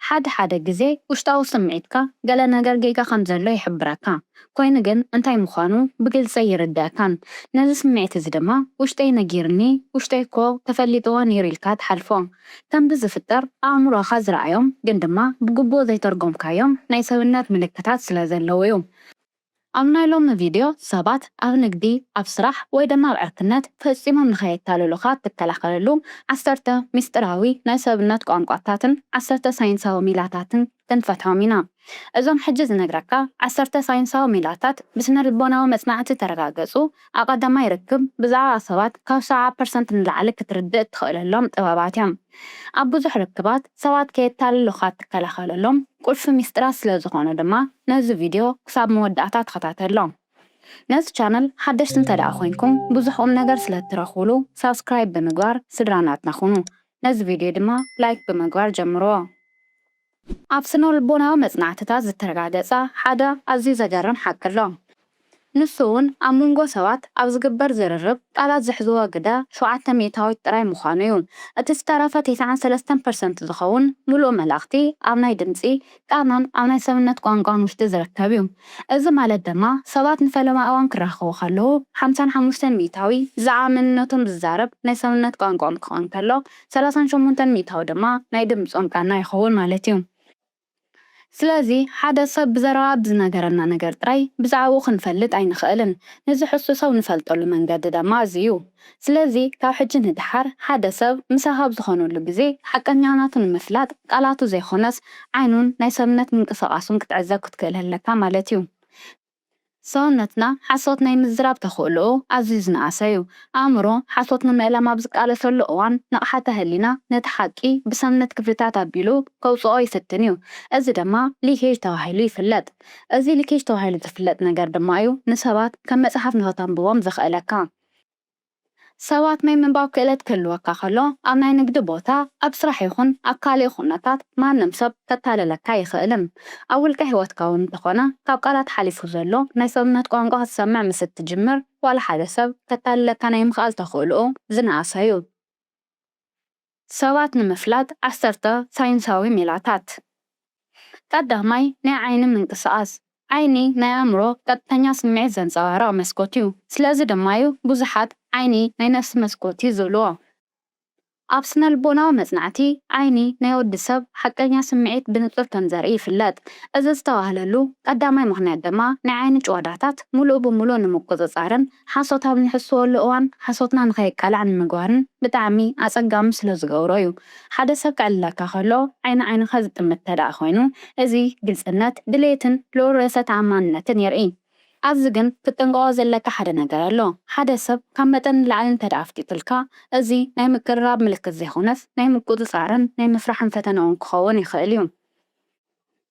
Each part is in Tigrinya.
ሓደ ሓደ ግዜ ውሽጣዊ ስምዒትካ ገለ ነገር ጌጋ ከም ዘሎ ይሕብረካ፣ ኮይኑ ግን እንታይ ምዃኑ ብግልጺ ኣይርድኣካን። ነዚ ስምዒት እዚ ድማ ውሽጠይ ነጊርኒ፣ ውሽጠይ እኮ ተፈሊጥዎ ነይሩ ኢልካ ትሓልፎ። ከምዚ ዝፍጠር ኣእምሮኻ ዝረኣዮም ግን ድማ ብግቡእ ዘይተርጎምካዮም ናይ ሰብነት ምልክታት ስለ ዘለዉ እዩ። ኣብ ናይ ሎሚ ቪድዮ ሰባት ኣብ ንግዲ፣ ኣብ ስራሕ ወይ ድማ ኣብ ዕርክነት ፈጺሞም ንኸየታልሉኻ እትከላኸለሉ ዓሰርተ ሚስጥራዊ ናይ ሰብነት ቋንቋታትን ዓሰርተ ሳይንሳዊ ሜላታትን ክንፈትሖም ኢና። እዞም ሕጂ ዝነግረካ ዓሰርተ ሳይንሳዊ ሜላታት ብስነ ልቦናዊ መጽናዕቲ ተረጋገጹ፣ ኣብ ቀዳማይ ርክብ ብዛዕባ ሰባት ካብ ሰብዓ ፐርሰንት ንላዕሊ ክትርድእ እትኽእለሎም ጥበባት እዮም። ኣብ ብዙሕ ርክባት ሰባት ከየታልሉኻ እትከላኸለሎም ቁልፊ ሚስጥራት ስለ ዝኾኑ ድማ ነዚ ቪድዮ ክሳብ መወዳእታ ተኸታተሎ። ነዚ ቻነል ሓደሽቲ እንተ ደኣ ኮይንኩም ብዙሕ ቁም ነገር ስለ እትረኽብሉ ሳብስክራይብ ብምግባር ስድራ ናትና ኩኑ። ነዚ ቪድዮ ድማ ላይክ ብምግባር ጀምርዎ። ኣብ ስነ ልቦናዊ መጽናዕትታት ዝተረጋገጸ ሓደ ኣዝዩ ዘገርም ሓቂ ኣሎ። ንሱ እውን ኣብ መንጎ ሰባት ኣብ ዝግበር ዝርርብ ቃላት ዝሕዝዎ ግደ ሸውዓተ ሚእታዊት ጥራይ ምዃኑ እዩ። እቲ ዝተረፈ ተስዓን ሰለስተን ፐርሰንት ዝኸውን ምሉእ መልእኽቲ ኣብ ናይ ድምጺ፣ ቃናን ኣብ ናይ ሰብነት ቋንቋን ውሽጢ ዝርከብ እዩ። እዚ ማለት ድማ ሰባት ንፈለማ እዋን ክራኸቡ ከለዉ ሓምሳን ሓሙሽተን ሚእታዊ ብዛዕባ መንነቶም ዝዛረብ ናይ ሰብነት ቋንቋኦም ክኸውን ከሎ ሰላሳን ሸሞንተን ሚእታዊ ድማ ናይ ድምጾም ቃና ይኸውን ማለት እዩ። ስለዚ ሓደ ሰብ ብዘረባ ብዝነገረና ነገር ጥራይ ብዛዕባኡ ክንፈልጥ ኣይንኽእልን። ንዝሕሱ ሰብ ንፈልጠሉ መንገዲ ድማ እዚ እዩ። ስለዚ ካብ ሕጂ ንደሓር ሓደ ሰብ ምሳኻ ኣብ ዝኾነሉ ግዜ ሓቀኛ ናቱ ንምፍላጥ ቃላቱ ዘይኮነስ ዓይኑን ናይ ሰብነት ምንቅስቓሱን ክትዕዘብ ክትክእል ኣለካ ማለት እዩ። ሰውነትና ሓሶት ናይ ምዝራብ ተኽእሎኡ ኣዝዩ ዝነኣሰ እዩ። ኣእምሮ ሓሶት ንምእላም ኣብ ዝቃለሰሉ እዋን ንቕሓተ ህሊና ነቲ ሓቂ ብሰብነት ክፍልታት ኣቢሉ ከውጽኦ ይፍትን እዩ። እዚ ድማ ሊኬጅ ተባሂሉ ይፍለጥ። እዚ ሊኬጅ ተባሂሉ ዝፍለጥ ነገር ድማ እዩ ንሰባት ከም መጽሓፍ ንኸተንብቦም ዘኽእለካ። ሰባት ናይ ምንባብ ክእለት ክህልወካ ከሎ ኣብ ናይ ንግዲ ቦታ፣ ኣብ ስራሕ ይኹን ኣብ ካልእ ኩነታት ማንም ሰብ ከታልለካ ኣይኽእልን። ኣብ ውልቀ ህይወትካ እውን እንተኾነ ካብ ቃላት ሓሊፉ ዘሎ ናይ ሰብነት ቋንቋ ክትሰምዕ ምስ እትጅምር ዋላ ሓደ ሰብ ከታልለካ ናይ ምኽኣል ተኽእሎኡ ዝነኣሰ እዩ። ሰባት ንምፍላጥ ዓሰርተ ሳይንሳዊ ሜላታት። ቀዳማይ ናይ ዓይኒ ምንቅስቓስ። ዓይኒ ናይ ኣእምሮ ቀጥተኛ ስምዒት ዘንጸባርቕ መስኮት እዩ። ስለዚ ድማ እዩ ብዙሓት ዓይኒ ናይ ነፍሲ መስኮት እዩ ዝብልዎ። ኣብ ስነ ልቦናዊ መጽናዕቲ ዓይኒ ናይ ወዲ ሰብ ሓቀኛ ስምዒት ብንጹር ከም ዘርኢ ይፍለጥ። እዚ ዝተባህለሉ ቀዳማይ ምኽንያት ድማ ናይ ዓይኒ ጭዋዳታት ምሉእ ብምሉእ ንምቁጽጻርን ሓሶት ኣብ ንሕስወሉ እዋን ሓሶትና ንኸየቃላዕ ንምግባርን ብጣዕሚ ኣጸጋሚ ስለ ዝገብሮ እዩ። ሓደ ሰብ ከዕልለካ ከሎ ዓይኒ ዓይንኻ ዝጥምት እንተ ደኣ ኮይኑ፣ እዚ ግልጽነት፣ ድሌትን ልዑል ርእሰ ተኣማንነትን የርኢ። ኣብዚ ግን ክትጥንቀቖ ዘለካ ሓደ ነገር ኣሎ። ሓደ ሰብ ካብ መጠን ንላዕሊ እንተ ደኣ ኣፍጢጡልካ፣ እዚ ናይ ምቅርራብ ምልክት ዘይኮነስ ናይ ምቁጽጻርን ናይ ምፍራሕን ፈተና እውን ክኸውን ይኽእል እዩ።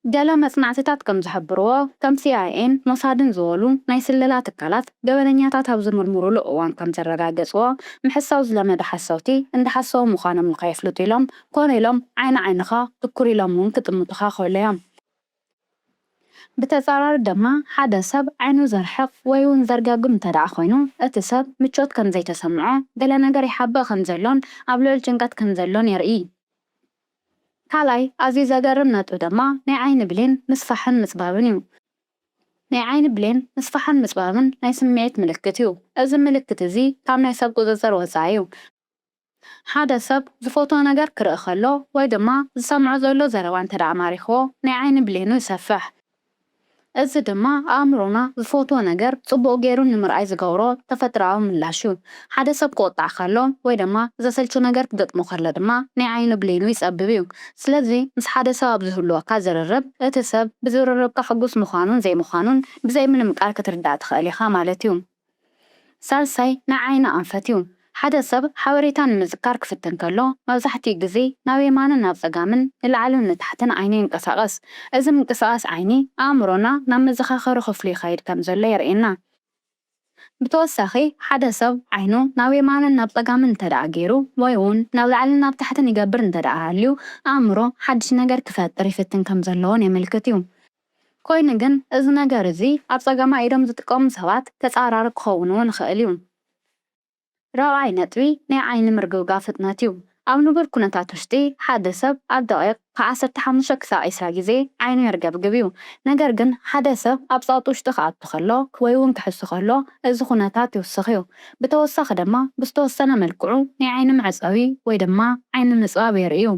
ገለ መጽናዕትታት ከም ዝሕብርዎ፣ ከም ሲ ኣይ ኤን ሞሳድን ዝበሉ ናይ ስለላ ትካላት ገበነኛታት ኣብ ዝምርምሩሉ እዋን ከም ዘረጋገጽዎ፣ ምሕሳው ዝለመዱ ሓሰውቲ እንዳሓሰዉ ምዃኖም ንኸየፍልጡ ኢሎም ኮነ ኢሎም ዓይኒ ዓይንኻ ትኩር ኢሎም እውን ክጥምቱኻ ይኽእሉ እዮም። ብተጻራሪ ድማ ሓደ ሰብ ዓይኑ ዘርሕቕ ወይ እውን ዘርጋግም እንተ ደኣ ኮይኑ፣ እቲ ሰብ ምቾት ከም ዘይተሰምዖ፣ ገለ ነገር ይሓብእ ከም ዘሎን ኣብ ልዑል ጭንቀት ከም ዘሎን የርኢ። ካልኣይ ኣዝዩ ዘገርም ነጥቢ ድማ ናይ ዓይኒ ብሌን ምስፋሕን ምጽባብን እዩ። ናይ ዓይኒ ብሌን ምስፋሕን ምጽባብን ናይ ስምዒት ምልክት እዩ። እዚ ምልክት እዚ ካብ ናይ ሰብ ቁጽጽር ወጻኢ እዩ። ሓደ ሰብ ዝፈትዎ ነገር ክርኢ ከሎ ወይ ድማ ዝሰምዖ ዘሎ ዘረባ እንተ ደኣ ማሪኽዎ ናይ ዓይኒ ብሌኑ ይሰፍሕ። እዚ ድማ ኣእምሮና ዝፈትዎ ነገር ጽቡቕ ገይሩ ንምርኣይ ዝገብሮ ተፈጥሮኣዊ ምላሽ እዩ። ሓደ ሰብ ክቑጣዕ ከሎ ወይ ድማ ዘሰልቹ ነገር ክገጥሞ ከሎ ድማ ናይ ዓይኒ ብሌኑ ይጸብብ እዩ። ስለዚ ምስ ሓደ ሰብ ኣብ ዝህልወካ ዝርርብ እቲ ሰብ ብዝርርብካ ሕጉስ ምዃኑን ዘይምዃኑን ብዘይ ምንም ቃል ክትርዳእ ትኽእል ኢኻ ማለት እዩ። ሳልሳይ ናይ ዓይኒ ኣንፈት እዩ። ሓደ ሰብ ሓበሬታ ንምዝካር ክፍትን ከሎ መብዛሕትኡ ግዜ ናብ የማንን ናብ ጸጋምን ንላዕልን ንታሕትን ዓይኑ ይንቀሳቐስ። እዚ ምንቅስቓስ ዓይኒ ኣእምሮና ናብ መዘኻኸሪ ክፍሉ ይኸይድ ከም ዘሎ የርእየና። ብተወሳኺ ሓደ ሰብ ዓይኑ ናብ የማንን ናብ ጸጋምን እንተ ደኣ ገይሩ ወይ እውን ናብ ላዕልን ናብ ታሕትን ይገብር እንተ ደኣ ሃልዩ ኣእምሮ ሓድሽ ነገር ክፈጥር ይፍትን ከም ዘለዎን የመልክት እዩ። ኮይኑ ግን እዚ ነገር እዚ ኣብ ጸጋማ ኢዶም ዝጥቀሙ ሰባት ተጻራሪ ክኸውን እውን ይኽእል እዩ። ራብዓይ ነጥቢ ናይ ዓይኒ ምርግብጋብ ፍጥነት እዩ። ኣብ ንቡር ኩነታት ውሽጢ ሓደ ሰብ ኣብ ደቂቕ ካብ ዓሰርተ ሓሙሽተ ክሳብ ዕስራ ግዜ ዓይኑ የርገብግብ እዩ። ነገር ግን ሓደ ሰብ ኣብ ጸቕጢ ውሽጢ ክኣቱ ከሎ ወይ እውን ክሕሱ ከሎ እዚ ኩነታት ይውስኽ እዩ። ብተወሳኺ ድማ ብዝተወሰነ መልክዑ ናይ ዓይኒ መዕጸዊ ወይ ድማ ዓይኒ ምጽባብ የርእዩ።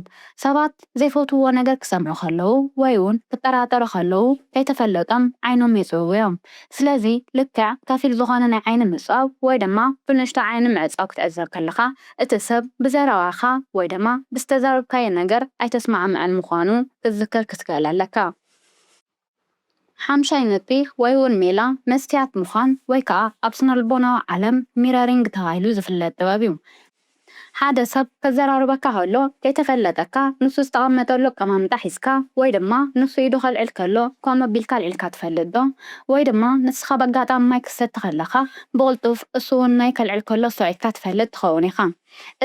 ሰባት ዘይፈትውዎ ነገር ክሰምዑ ከለዉ ወይ እውን ክጠራጠሩ ከለዉ ከይተፈለጦም ዓይኖም የጽብቡ እዮም። ስለዚ ልክዕ ከፊል ዝኾነ ናይ ዓይኒ ምጽባብ ወይ ድማ ብንእሽቶ ዓይኒ ምዕጻው ክትዕዘብ ከለኻ እቲ ሰብ ብዘረባኻ ወይ ድማ ብዝተዛረብካዮ ነገር ኣይተስማዕምዐን ምዃኑ ክትዝክር ክትክእል ኣለካ። ሓምሻይ ነጥቢ ወይ እውን ሜላ መስትያት ምዃን ወይ ከዓ ኣብ ስነልቦናዊ ዓለም ሚረሪንግ ተባሂሉ ዝፍለጥ ጥበብ እዩ። ሓደ ሰብ ከዘራርበካ ከሎ ከይተፈለጠካ ንሱ ዝተቐመጠሉ ኣቀማምጣ ሒዝካ ወይ ድማ ንሱ ኢዱ ከልዕል ከሎ ኮም ኣቢልካ ኣልዒልካ ትፈልጥ ዶ? ወይ ድማ ንስኻ በጋጣሚ ማይ ክትሰቲ ከለኻ ብቕልጡፍ እሱ እውን ማይ ከልዕል ከሎ ኣስተውዒልካ ትፈልጥ ትኸውን ኢኻ።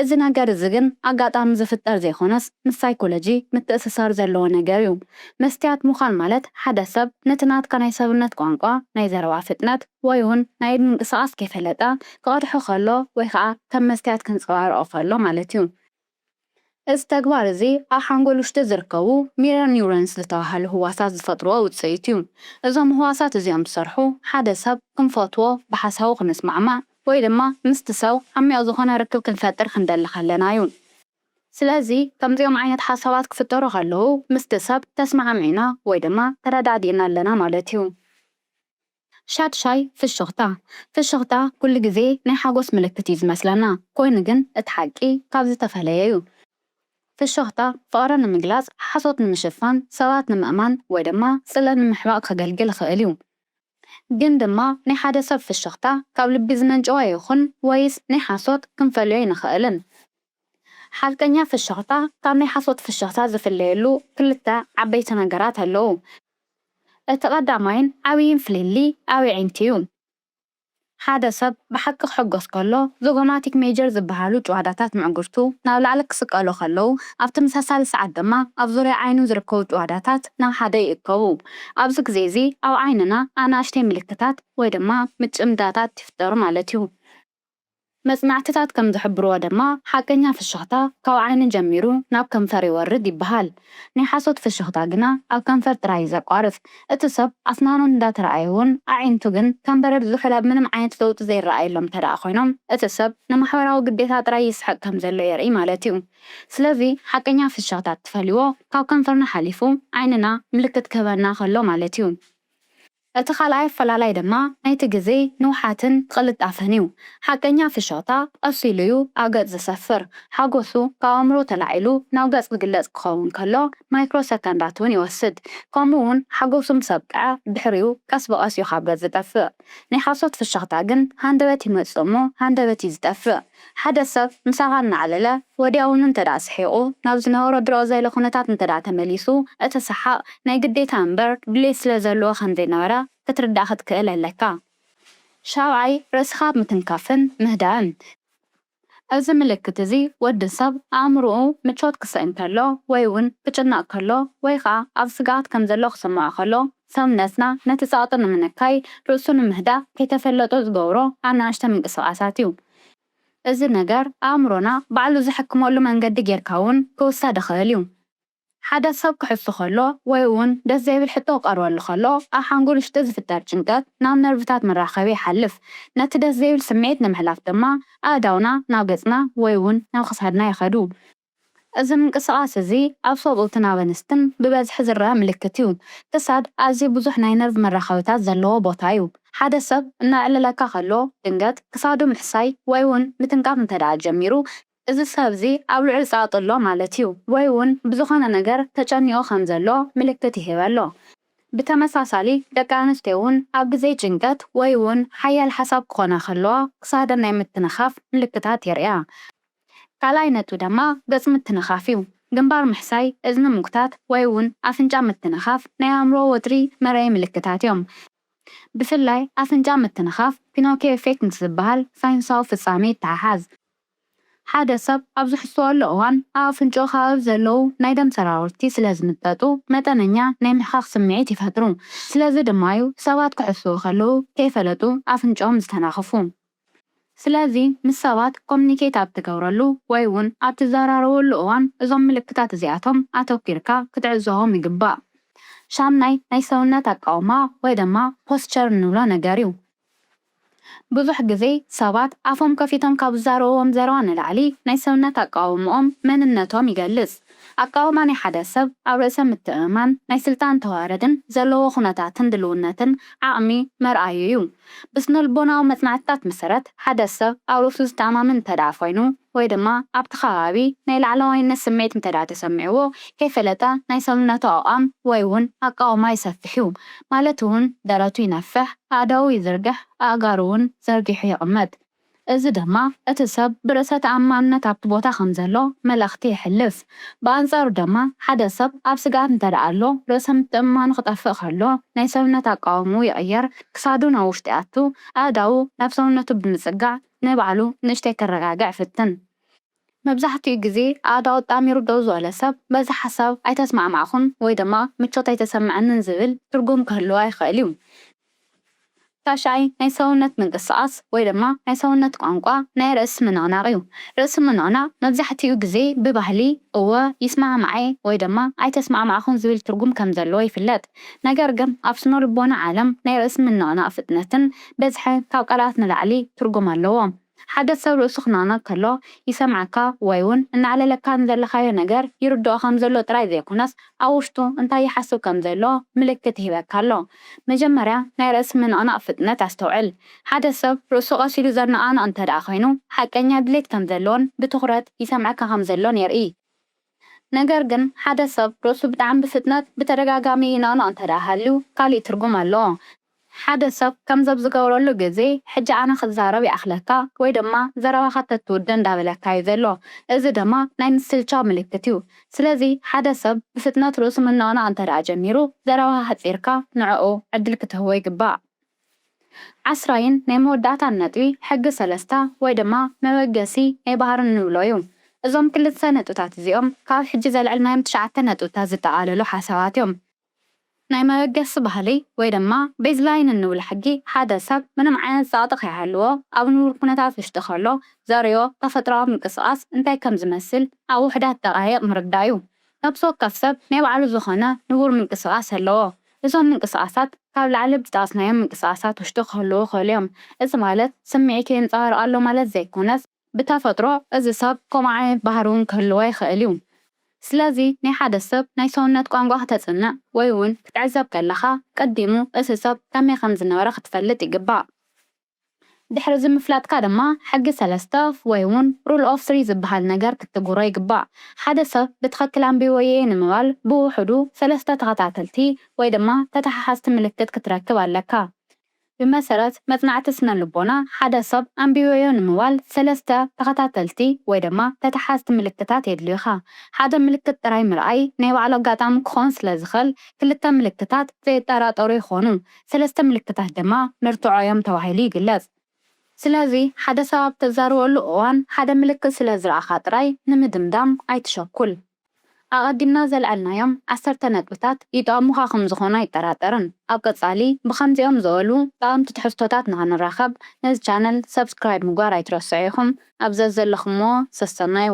እዚ ነገር እዚ ግን ኣጋጣሚ ዝፍጠር ዘይኮነስ ምስ ሳይኮሎጂ ምትእስሳር ዘለዎ ነገር እዩ። መስትያት ምዃን ማለት ሓደ ሰብ ነቲ ናትካ ናይ ሰብነት ቋንቋ፣ ናይ ዘረባ ፍጥነት ወይ እውን ናይ ምንቅስቓስ ከይፈለጠ ክቐድሖ ከሎ ወይ ከዓ ከም መስትያት ከንጸባርቖ ከሎ ማለት እዩ። እዚ ተግባር እዚ ኣብ ሓንጎል ውሽጢ ዝርከቡ ሚረር ኒውሮንስ ዝተባህሉ ህዋሳት ዝፈጥርዎ ውጽኢት እዩ። እዞም ህዋሳት እዚኦም ዝሰርሑ ሓደ ሰብ ክንፈትዎ፣ ብሓሳቡ ክንስማዕማዕ ወይ ድማ ምስቲ ሰብ ዓሚቕ ዝኾነ ርክብ ክንፈጥር ክንደሊ ከለና እዩ። ስለዚ ከምዚኦም ዓይነት ሓሳባት ክፍጠሩ ከለዉ ምስቲ ሰብ ተስማዕሚዕና ወይ ድማ ተረዳዲእና ኣለና ማለት እዩ። ሻድሻይ ፍሽኽታ። ፍሽኽታ ኩሉ ግዜ ናይ ሓጎስ ምልክት እዩ ዝመስለና፣ ኮይኑ ግን እቲ ሓቂ ካብዚ ዝተፈለየ እዩ። ፍሽኽታ ፍቕሪ ንምግላጽ፣ ሓሶት ንምሽፋን፣ ሰባት ንምእማን ወይ ድማ ጽልኢ ንምሕባእ ከገልግል ይኽእል እዩ። ግን ድማ ናይ ሓደ ሰብ ፍሽኽታ ካብ ልቢ ዝመንጨወ ይኹን ወይስ ናይ ሓሶት ክንፈልዮ ኣይንኽእልን። ሓቀኛ ፍሽኽታ ካብ ናይ ሓሶት ፍሽኽታ ዝፍለየሉ ክልተ ዓበይቲ ነገራት ኣለዉ። እቲ ቀዳማይን ዓብይን ፍልልይ ኣብ ኣዒንቲ እዩ። ሓደ ሰብ ብሓቂ ክሕጎስ ከሎ ዞጎማቲክ ሜጀር ዝበሃሉ ጭዋዳታት ምዕጉርቱ ናብ ላዕሊ ክስቀሉ ከለዉ ኣብ ተመሳሳሊ ሰዓት ድማ ኣብ ዙርያ ዓይኑ ዝርከቡ ጭዋዳታት ናብ ሓደ ይእከቡ። ኣብዚ ግዜ እዚ ኣብ ዓይንና ኣናእሽተይ ምልክታት ወይ ድማ ምጭምዳታት ይፍጠሩ ማለት እዩ። መጽናዕትታት ከም ዝሕብርዎ ድማ ሓቀኛ ፍሽኽታ ካብ ዓይኒ ጀሚሩ ናብ ከንፈር ይወርድ ይበሃል። ናይ ሓሶት ፍሽኽታ ግና ኣብ ከንፈር ጥራይ እዩ ዘቋርጽ። እቲ ሰብ ኣስናኑ እንዳተረኣየ እውን ኣዒንቱ ግን ከም በረድ ዝሑል ኣብ ምንም ዓይነት ለውጢ ዘይረኣየሎም እንተደኣ ኮይኖም እቲ ሰብ ንማሕበራዊ ግዴታ ጥራይ ይስሕቕ ከም ዘሎ የርኢ ማለት እዩ። ስለዚ ሓቀኛ ፍሽኽታ እትፈልይዎ ካብ ከንፈርና ሓሊፉ ዓይንና ምልክት ክህበና ከሎ ማለት እዩ። እቲ ካልኣይ ኣፈላላይ ድማ ናይቲ ግዜ ንውሓትን ቅልጣፈን እዩ። ሓቀኛ ፍሽኽታ ቀስ ኢሉ እዩ ኣብ ገጽ ዝሰፍር። ሓጎሱ ካብ ኣእምሮ ተላዒሉ ናብ ገጽ ክግለጽ ክኸውን ከሎ ማይክሮ ሰከንዳት እውን ይወስድ። ከምኡ እውን ሓጎሱ ምስ ኣብቅዐ ድሕሪኡ ቀስ ብቐስ እዩ ካብ ገጽ ዝጠፍእ። ናይ ሓሶት ፍሽኽታ ግን ሃንደበት ይመጽእ እሞ ሃንደበት እዩ ዝጠፍእ። ሓደ ሰብ ምሳኻ እናዕለለ ወዲያውኑ እንተ ደኣ ስሒቑ ናብ ዝነበሮ ድሮ ዘይለ ኩነታት እንተ ደኣ ተመሊሱ እቲ ሰሓቕ ናይ ግዴታ እምበር ድሌት ስለ ዘለዎ ከም ዘይነበረ ክትርዳእ ክትክእል ኣለካ። ሻብዓይ ርእስኻ ምትንካፍን ምህዳእን። እዚ ምልክት እዚ ወዲ ሰብ ኣእምሮኡ ምቾት ክስእን ከሎ ወይ እውን ክጭነቕ ከሎ ወይ ከዓ ኣብ ስግኣት ከም ዘሎ ክስምዖ ከሎ ሰውነትና ነቲ ጸቕጢ ንምንካይ ርእሱ ንምህዳእ ከይተፈለጦ ዝገብሮ ኣናእሽተ ምንቅስቓሳት እዩ። እዚ ነገር ኣእምሮና ባዕሉ ዝሕክመሉ መንገዲ ጌርካ እውን ክውሰድ ይኽእል እዩ። ሓደ ሰብ ክሕሱ ከሎ ወይ እውን ደስ ዘይብል ሕቶ ክቐርበሉ ከሎ ኣብ ሓንጎል ውሽጢ ዝፍጠር ጭንቀት ናብ ነርቭታት መራኸቢ ይሓልፍ። ነቲ ደስ ዘይብል ስምዒት ንምሕላፍ ድማ ኣእዳውና ናብ ገጽና ወይ እውን ናብ ክሳድና ይኸዱ። እዚ ምንቅስቓስ እዚ ኣብ ሰብኡትን ኣብ ኣንስትን ብበዝሒ ዝረኣ ምልክት እዩ። ክሳድ ኣዝዩ ብዙሕ ናይ ነርቭ መራኸብታት ዘለዎ ቦታ እዩ። ሓደ ሰብ እናዕለለካ ከሎ ድንገት ክሳዱ ምሕሳይ ወይ እውን ምትንካፍ እንተ ደኣ ጀሚሩ እዚ ሰብ እዚ ኣብ ልዑል ጸቕጢ ኣሎ ማለት እዩ ወይ እውን ብዝኾነ ነገር ተጨኒቑ ከም ዘሎ ምልክት ይህብ ኣሎ። ብተመሳሳሊ ደቂ ኣንስትዮ እውን ኣብ ግዜ ጭንቀት ወይ እውን ሓያል ሓሳብ ክኾና ከለዋ ክሳደን ናይ ምትንኻፍ ምልክታት የርእያ። ካልኣይ ነጥቢ ድማ ገጽ ምትንኻፍ እዩ። ግንባር ምሕሳይ፣ እዝኒ ምጉታት ወይ እውን ኣፍንጫ ምትንኻፍ ናይ ኣእምሮ ወጥሪ መርኣዪ ምልክታት እዮም። ብፍላይ ኣፍንጫ ምትንኻፍ ፒኖኪዮ ኤፌክት ምስ ዝበሃል ሳይንሳዊ ፍጻሜ ይተሓሓዝ። ሓደ ሰብ ኣብ ዝሕስወሉ እዋን ኣብ ኣፍንጫኡ ከባቢ ዘለዉ ናይ ደም ሰራውርቲ ስለ ዝምጠጡ መጠነኛ ናይ ምሕኻኽ ስምዒት ይፈጥሩ። ስለዚ ድማ እዩ ሰባት ክሕስዉ ከለዉ ከይፈለጡ ኣፍንጫኦም ዝተናኽፉ። ስለዚ ምስ ሰባት ኮሙኒኬት ኣብ ትገብረሉ ወይ እውን ኣብ ትዘራረበሉ እዋን እዞም ምልክታት እዚኣቶም ኣተኲርካ ክትዕዘቦም ይግባእ። ሻምናይ ናይ ሰውነት ኣቃውማ ወይ ድማ ፖስቸር እንብሎ ነገር እዩ። ብዙሕ ግዜ ሰባት ኣፎም ከፊቶም ካብ ዝዛረብዎም ዘረባ ንላዕሊ ናይ ሰውነት ኣቃውምኦም መንነቶም ይገልጽ። ኣቃውማ ናይ ሓደ ሰብ ኣብ ርእሰ ምትእምማን፣ ናይ ስልጣን ተዋረድን ዘለዎ ኩነታትን ድልውነትን ዓቕሚ መርኣዩ እዩ። ብስነልቦናዊ መጽናዕትታት መሰረት ሓደ ሰብ ኣብ ርእሱ ዝተኣማምን እንተ ደኣ ኮይኑ ወይ ድማ ኣብቲ ከባቢ ናይ ላዕለዋይነት ስምዒት እንተ ደኣ ተሰሚዕዎ ከይፈለጠ ናይ ሰውነቱ ኣቋም ወይ እውን ኣቃውማ ይሰፍሕ እዩ። ማለት እውን ደረቱ ይነፍሕ፣ ኣእዳዉ ይዝርግሕ፣ ኣእጋሩ እውን ዘርጊሑ ይቕመጥ። እዚ ድማ እቲ ሰብ ብርእሰ ተኣማንነት ኣብቲ ቦታ ከም ዘሎ መልእኽቲ የሕልፍ። ብኣንጻሩ ድማ ሓደ ሰብ ኣብ ስግኣት እንተ ደኣ ኣሎ ርእሰ ምትእምማኑ ክጠፍእ ከሎ ናይ ሰውነት ኣቃውምኡ ይቕየር፣ ክሳዱ ናብ ውሽጢ ይኣቱ፣ ኣእዳዉ ናብ ሰውነቱ ብምጽጋዕ ንባዕሉ ንእሽተይ ከረጋግዕ ይፍትን። መብዛሕትኡ ግዜ ኣእዳዉ ኣጣሚሩ ደው ዝበለ ሰብ በዚ ሓሳብ ኣይተስማዕማዕኹን ወይ ድማ ምቾት ኣይተሰምዐንን ዝብል ትርጉም ክህልዎ ይኽእል እዩ። ታሽኣይ ናይ ሰውነት ምንቅስቓስ ወይ ድማ ናይ ሰውነት ቋንቋ ናይ ርእሲ ምንቕናቕ እዩ። ርእሲ ምንቕናቕ መብዛሕትኡ ግዜ ብባህሊ እወ፣ ይስማዕማዓይ ወይ ድማ ኣይተስማዕማዕኹን ዝብል ትርጉም ከም ዘለዎ ይፍለጥ። ነገር ግን ኣብ ስነ ልቦና ዓለም ናይ ርእሲ ምንቕናቕ ፍጥነትን በዝሕን ካብ ቃላት ንላዕሊ ትርጉም ኣለዎ። ሓደ ሰብ ርእሱ ክነቕነቕ ከሎ ይሰምዓካ ወይ እውን እናዕለለካ ንዘለኻዮ ነገር ይርድኦ ከም ዘሎ ጥራይ ዘይኮነስ ኣብ ውሽጡ እንታይ ይሓስብ ከም ዘሎ ምልክት ይህበካ ኣሎ። መጀመርያ ናይ ርእሲ ምንቕናቕ ፍጥነት ኣስተውዕል። ሓደ ሰብ ርእሱ ቀስ ኢሉ ዘነቓንቕ እንተ ደኣ ኮይኑ ሓቀኛ ድሌት ከም ዘለዎን ብትኹረት ይሰምዓካ ከም ዘሎን የርኢ። ነገር ግን ሓደ ሰብ ርእሱ ብጣዕሚ ብፍጥነት ብተደጋጋሚ ይነቕንቕ እንተ ደኣ ሃልዩ ካሊእ ትርጉም ኣለዎ። ሓደ ሰብ ከምዚ ኣብ ዝገብረሉ ግዜ ሕጂ ኣነ ክዛረብ ይኣኽለካ ወይ ድማ ዘረባኻ ተትውድእ እንዳበለካ እዩ ዘሎ። እዚ ድማ ናይ ምስልቻው ምልክት እዩ። ስለዚ ሓደ ሰብ ብፍጥነት ርእሱ ምንቕናቕ እንተ ደኣ ጀሚሩ ዘረባኻ ኣሕጺርካ ንዕኡ ዕድል ክትህቦ ይግባእ። ዓስራይን ናይ መወዳእታን ነጥቢ ሕጊ ሰለስተ ወይ ድማ መበገሲ ናይ ባህሪ ንብሎ እዩ። እዞም ክልተ ነጥብታት እዚኦም ካብ ሕጂ ዘልዕልናዮም ትሽዓተ ነጥብታት ዝጠቓለሉ ሓሳባት እዮም። ናይ መበገሲ ባህሊ ወይ ድማ ቤዝላይን እንብሎ ሕጊ ሓደ ሰብ ምንም ዓይነት ጸቕጢ ከይሃልዎ ኣብ ንቡር ኩነታት ውሽጢ ከሎ ዘርእዮ ተፈጥሮኣዊ ምንቅስቓስ እንታይ ከም ዝመስል ኣብ ውሑዳት ደቓይቕ ምርዳእ እዩ። ነብሲ ወከፍ ሰብ ናይ ባዕሉ ዝኾነ ንቡር ምንቅስቓስ ኣለዎ። እዞም ምንቅስቓሳት ካብ ላዕሊ ዝጠቐስናዮም ምንቅስቓሳት ውሽጢ ክህልዉ ይኽእሉ እዮም። እዚ ማለት ስምዒቱ የንጸባርቕ ኣሎ ማለት ዘይኮነስ ብተፈጥሮ እዚ ሰብ ከምኡ ዓይነት ባህሪ እውን ክህልዎ ይኽእል እዩ። ስለዚ ናይ ሓደ ሰብ ናይ ሰውነት ቋንቋ ክተጽንዕ ወይ እውን ክትዕዘብ ከለኻ ቀዲሙ እቲ ሰብ ከመይ ከም ዝነበረ ክትፈልጥ ይግባእ። ድሕሪ እዚ ምፍላጥካ ድማ ሕጊ ሰለስተ ወይ እውን rule of three ዝበሃል ነገር ክትትግብሮ ይግባእ። ሓደ ሰብ ብትኽክል ኣንቢበዮ እየ ንምባል ብውሑዱ ሰለስተ ተኸታተልቲ ወይ ድማ ተተሓሓዝቲ ምልክት ክትረክብ ኣለካ። ብመሰረት መጽናዕቲ ስነ ልቦና ሓደ ሰብ ኣንቢበዮ ንምባል ሰለስተ ተኸታተልቲ ወይ ድማ ተተሓዝቲ ምልክታት የድልዩኻ። ሓደ ምልክት ጥራይ ምርኣይ ናይ ባዕሉ ኣጋጣሚ ክኾን ስለ ዝኽእል ክልተ ምልክታት ዘየጠራጠሩ ይኾኑ። ሰለስተ ምልክታት ድማ መርትዖ እዮም ተባሂሉ ይግለጽ። ስለዚ ሓደ ሰብ ኣብ ተዛርበሉ እዋን ሓደ ምልክት ስለ ዝረኣኻ ጥራይ ንምድምዳም ኣይትሸኩል። ኣቐዲምና ዘልዐልናዮም ዓሰርተ ነጥብታት ይጠቕሙኻ ከም ዝኾኑ ኣይጠራጠርን። ኣብ ቀጻሊ ብኸምዚኦም ዝበሉ ጠቐምቲ ትሕዝቶታት ንኽንራኸብ ነዚ ቻነል ሰብስክራይብ ምግባር ኣይትረስዑ ኢኹም። ኣብ ዘዘለኹምዎ ሰሰናዩ።